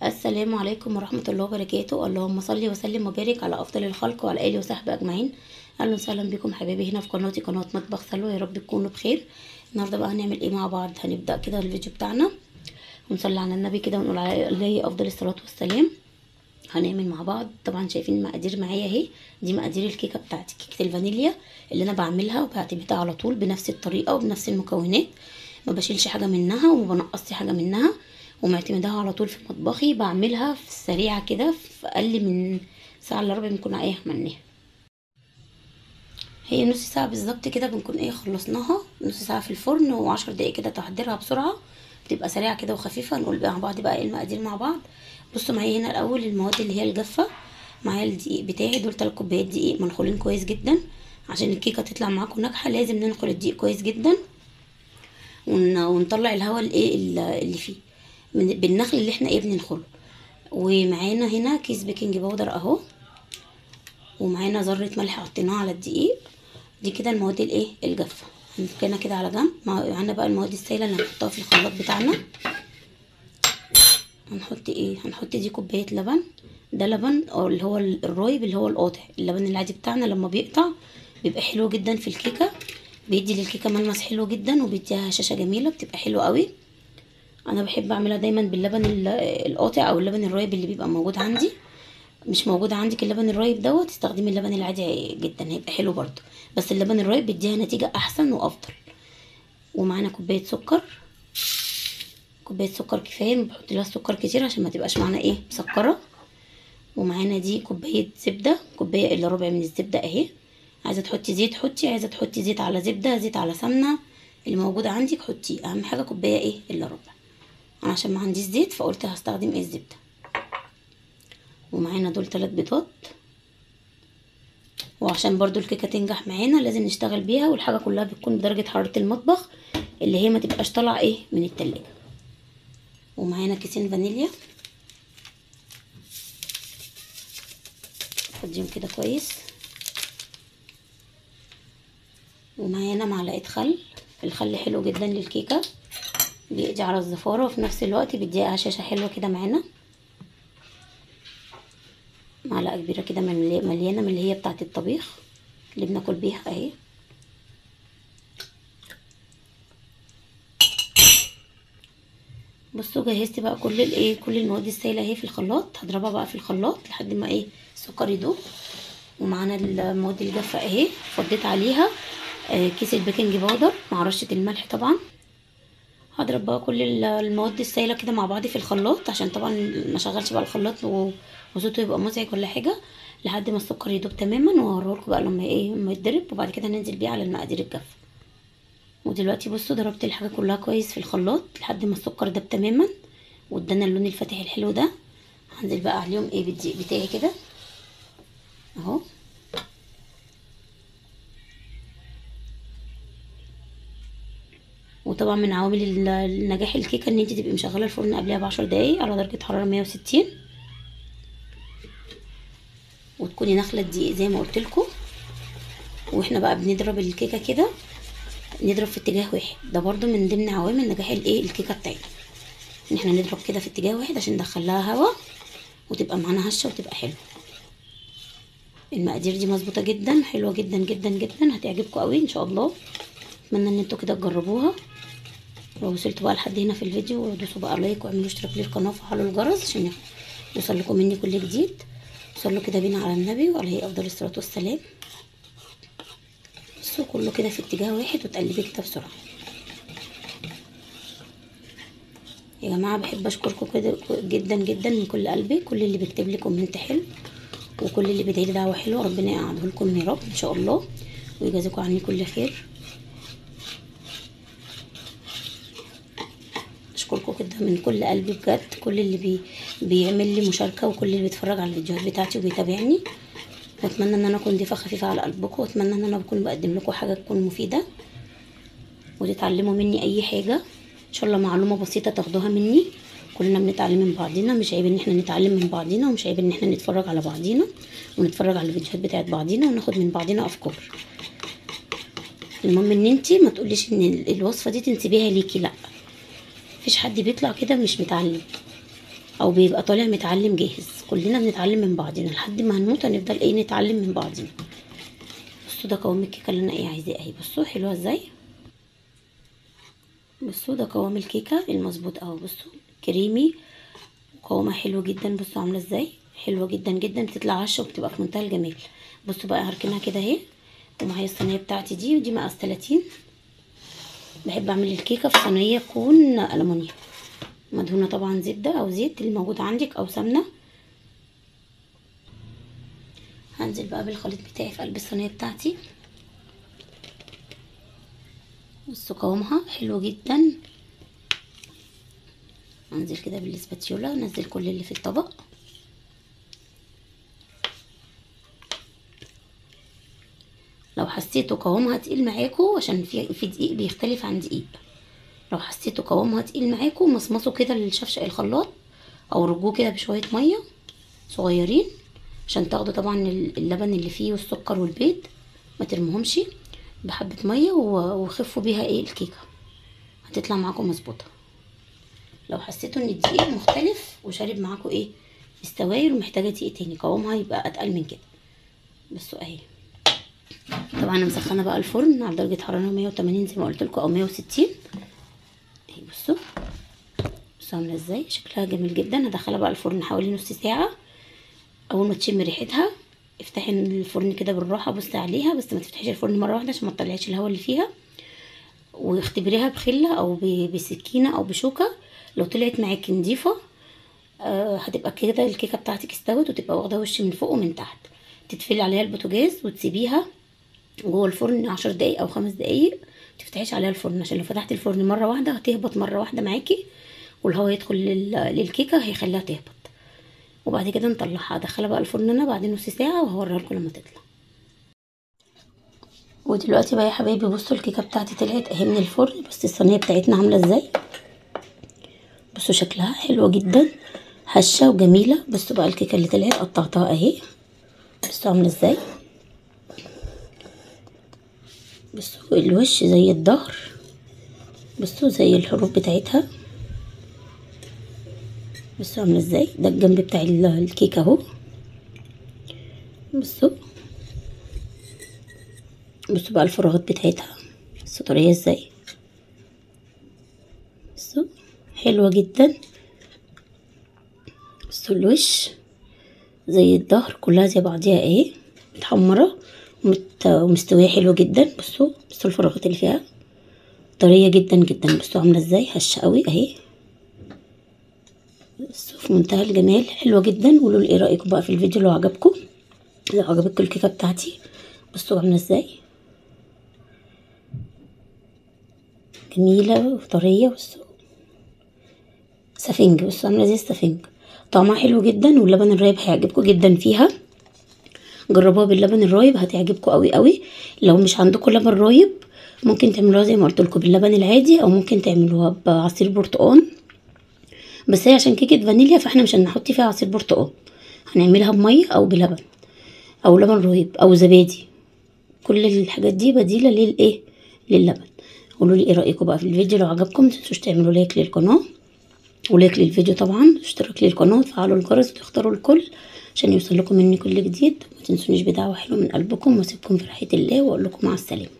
السلام عليكم ورحمة الله وبركاته. اللهم صل وسلم وبارك على أفضل الخلق وعلى آله وصحبه أجمعين. أهلا وسهلا بكم حبايبي هنا في قناتي، قناة مطبخ سلوى. يا رب تكونوا بخير. النهارده بقى هنعمل ايه مع بعض؟ هنبدأ كده الفيديو بتاعنا ونصلي على النبي كده ونقول عليه أفضل الصلاة والسلام. هنعمل مع بعض، طبعا شايفين المقادير معايا اهي، دي مقادير الكيكه بتاعتي، كيكة الفانيليا اللي انا بعملها وبعتمدها على طول بنفس الطريقة وبنفس المكونات، ما بشيلش حاجة منها وما بنقصش حاجة منها، ومعتمداها على طول في مطبخي. بعملها في السريعة كده، في اقل من ساعة الا ربع بنكون ايه عملناها، هي نص ساعة بالظبط كده بنكون ايه خلصناها. نص ساعة في الفرن وعشر دقايق كده تحضيرها بسرعة، بتبقى سريعة كده وخفيفة. نقول بقى مع بعض بقى ايه المقادير مع بعض. بصوا معايا هنا الاول المواد اللي هي الجافه. معايا الدقيق بتاعي، دول 3 كوبايات دقيق منخولين كويس جدا. عشان الكيكه تطلع معاكم ناجحة لازم ننخل الدقيق كويس جدا ونطلع الهواء الايه اللي فيه بالنخل اللي احنا ايه بننخله. ومعانا هنا كيس baking powder اهو، ومعانا ذره ملح حطيناها على الدقيق. دي كده المواد الايه الجافه، هنركنها كده على جنب. معانا بقى المواد السائلة اللي هنحطها في الخلاط بتاعنا. هنحط ايه؟ هنحط دي كوباية لبن، ده لبن او اللي هو الرايب اللي هو القاطع، اللبن العادي بتاعنا لما بيقطع بيبقى حلو جدا في الكيكه، بيدي للكيكه ملمس حلو جدا وبيديها هشاشة جميلة، بتبقى حلوة قوي. انا بحب اعملها دايما باللبن القاطع او اللبن الرايب اللي بيبقى موجود عندي. مش موجود عندك اللبن الرايب دوت، استخدمي اللبن العادي جدا هيبقى حلو برده، بس اللبن الرايب بيديها نتيجة احسن وافضل. ومعانا كوباية سكر، كوباية سكر كفاية، ما بحط لها السكر كتير عشان ما تبقاش معانا ايه مسكره. ومعانا دي كوباية زبدة، كوباية الا ربع من الزبدة اهي. عايزه تحطي زيت حطي، عايزه تحطي زيت على زبدة، زيت على سمنه، اللي موجود عندك حطيه، اهم حاجة كوباية ايه الا ربع. انا عشان ما عنديش زيت فقلت هستخدم ايه الزبدة. ومعانا دول 3 بيضات، وعشان برضو الكيكه تنجح معانا لازم نشتغل بيها، والحاجة كلها بتكون بدرجة حرارة المطبخ اللي هي ما تبقاش طالعه ايه من التلاجة. ومعانا كيسين فانيليا، فضيهم كده كويس. ومعانا معلقه خل، الخل حلو جدا للكيكه، بيقضي على الزفاره وفي نفس الوقت بيديها هشاشة حلوة كده. معانا معلقه كبيرة كده مليانة من اللي هي بتاعه الطبيخ اللي بناكل بيها اهي. بصوا جهزت بقى كل الايه كل المواد السائلة اهي في الخلاط، هضربها بقى في الخلاط لحد ما ايه السكر يدوب. ومعانا المواد الجافه اهي، فضيت عليها كيس ال baking powder مع رشه الملح طبعا. هضرب بقى كل المواد السائلة كده مع بعض في الخلاط، عشان طبعا ما شغلش بقى الخلاط وصوته يبقى مزعج ولا حاجة، لحد ما السكر يدوب تماما. وهوريهولكم بقى لما ايه لما يتضرب، وبعد كده ننزل بيه على المقادير الجافه. ودلوقتي بصوا ضربت الحاجة كلها كويس في الخلاط لحد ما السكر داب تماما وادانا اللون الفاتح الحلو ده. هنزل بقى عليهم ايه بالدقيق بتاعي كده اهو. وطبعا من عوامل النجاح الكيكه ان انت تبقي مشغله الفرن قبلها ب10 دقايق على درجه حرارة 160، وتكوني نخله الدقيق زي ما قلت لكم. واحنا بقى بنضرب الكيكه كده نضرب في اتجاه واحد، ده برضو من ضمن عوامل نجاح الايه الكيكه بتاعتنا، ان احنا نضرب كده في اتجاه واحد عشان ندخلها هوا وتبقى معانا هشه وتبقى حلوة. المقادير دي مظبوطة جدا، حلوة جدا جدا جدا، هتعجبكم قوي ان شاء الله. اتمنى ان انتوا كده تجربوها. لو وصلتوا بقى لحد هنا في الفيديو دوسوا بقى like واعملوا اشتراك للقناة وفعلوا الجرس عشان يوصل لكم مني كل جديد. صلوا كده بينا على النبي وعليه افضل الصلاة والسلام. بصوا كله كده في اتجاه واحد وتقلبي كده بسرعة. يا جماعة بحب اشكركم كده جدا جدا من كل قلبي، كل اللي بيكتب لي comment حلو وكل اللي بيدعي لي دعوه حلوة، ربنا يقعده لكم يا رب ان شاء الله ويجازيكم عني كل خير. اشكركم كده من كل قلبي بجد، كل اللي بيعمل لي مشاركة وكل اللي بيتفرج على الفيديوهات بتاعتي وبيتابعني. واتمنى ان انا اكون ضيفه خفيفة على قلبكم، واتمنى ان انا بكون بقدم لكم حاجة تكون مفيدة وتتعلموا مني اي حاجة ان شاء الله، معلومة بسيطة تاخدوها مني. كلنا بنتعلم من بعضينا، مش عيب ان احنا نتعلم من بعضينا، ومش عيب ان احنا نتفرج على بعضينا ونتفرج على الفيديوهات بتاعت بعضينا وناخد من بعضينا افكار. المهم ان انتي ما تقوليش ان الوصفة دي تنسبيها ليكي، لا، مفيش حد بيطلع كده مش متعلم. او بيبقى طالع متعلم جاهز. كلنا بنتعلم من بعضنا لحد ما هنموت، هنفضل ايه نتعلم من بعضنا. بصوا ده قوام الكيكه اللي انا ايه عايزاه اهي. بصوا حلوة ازاي. بصوا ده قوام الكيكه المظبوط اهو. بصوا كريمي وقوامها حلو جدا. بصوا عامله ازاي، حلوة جدا جدا، بتطلع هشه وبتبقى في منتهى الجمال. بصوا بقى هركنها كده اهي، ومعايا الصينية بتاعتي دي، ودي مقاس 30. بحب اعمل الكيكه في صينية تكون ألمونيا مدهونه طبعا زبدة او زيت اللي موجود عندك او سمنه. هنزل بقى بالخليط بتاعي في قلب الصينية بتاعتي. بصوا قوامها حلو جدا. هنزل كده بالسباتيولا، انزل كل اللي في الطبق. لو حسيتوا قوامها تقيل معاكم، عشان في دقيق بيختلف عن دقيق، لو حسيتوا قوامها تقيل معاكم مصمصوا كده الشفشق الخلاط او رجوه كده بشوية مية صغيرين، عشان تاخدوا طبعا اللبن اللي فيه والسكر والبيض، ما ترموهمش، بحبه مية وخفوا بيها ايه الكيكه، هتطلع معاكم مظبوطة. لو حسيتوا ان الدقيق مختلف وشارب معاكم ايه السوائل ومحتاجة دقيق تاني، قوامها يبقى اتقل من كده. بصوا اهي. طبعا انا مسخنه بقى الفرن على درجه حرارة 180 زي ما قلت لكم او 160 اهي. بصوا بصوا عامله ازاي، شكلها جميل جدا. هدخلها بقى الفرن حوالي نص ساعة. اول ما تشم ريحتها افتحي الفرن كده بالراحة، بصي عليها، بس ما تفتحيش الفرن مرة واحدة عشان ما تطلعيش الهواء اللي فيها، واختبريها بخله او بسكينة او بشوكة. لو طلعت معاكي نضيفه هتبقى كده الكيكه بتاعتك استوت، وتبقى واخده وش من فوق ومن تحت. تتفلي عليها البوتاجاز وتسيبيها جوه الفرن 10 دقايق او 5 دقايق. متفتحيش عليها الفرن، عشان لو فتحتي الفرن مرة واحدة هتهبط مرة واحدة معاكي، والهواء يدخل للكيكه هيخليها تهبط. وبعد كده نطلعها، ادخلها بقى الفرن انا بعد نص ساعة وهوريها لكم لما تطلع. ودلوقتي بقى يا حبايبي بصوا الكيكه بتاعتي طلعت اهي من الفرن. بس الصينية بتاعتنا عامله ازاي، بصوا شكلها حلوة جدا، هشه وجميلة. بصوا بقى الكيكه اللي طلعت قطعتها اهي، بصوا عامله ازاي. بصوا الوش زي الظهر، بصوا زي الحروف بتاعتها، بصوا عامله ازاي. ده الجنب بتاع الكيكه اهو. بصوا بصوا بقى الفراغات بتاعتها، بصوا طرية ازاي، بصوا حلوة جدا. بصوا الوش زي الظهر كلها زي بعضيها اهي، متحمره ومستويه حلوة جدا. بصوا بصوا الفراغات اللي فيها طرية جدا جدا. بصوا عامله ازاي، هشه قوي اهي، بصوا في منتهى الجمال، حلوة جدا. قولوا لي ايه رايكم بقى في الفيديو لو عجبكم، لو عجبتكم الكيكه بتاعتي. بصوا عامله ازاي، جميلة وطريه. بصوا سفنج، بصوا عامله زي السفنج، طعمها حلو جدا، واللبن الرايب هيعجبكم جدا فيها. جربوها باللبن الرايب هتعجبكم قوي قوي. لو مش عندكم لبن رايب ممكن تعملوها زي ما قلت لكم باللبن العادي، او ممكن تعملوها بعصير برتقان، بس هي عشان كيكة فانيليا فاحنا مش هنحط فيها عصير برتقان، هنعملها بميه او بلبن او لبن رايب او زبادي. كل الحاجات دي بديله للايه، للبن. قولوا لي ايه رايكم بقى في الفيديو، لو عجبكم متنسوش تعملوا like للقناة و like للفيديو طبعا، اشتراك للقناة وتفعلوا الجرس وتختاروا الكل عشان يوصل لكم مني كل جديد. ما تنسونيش بدعوة حلوة من قلبكم، واسيبكم في رعاية الله، واقول لكم مع السلامة.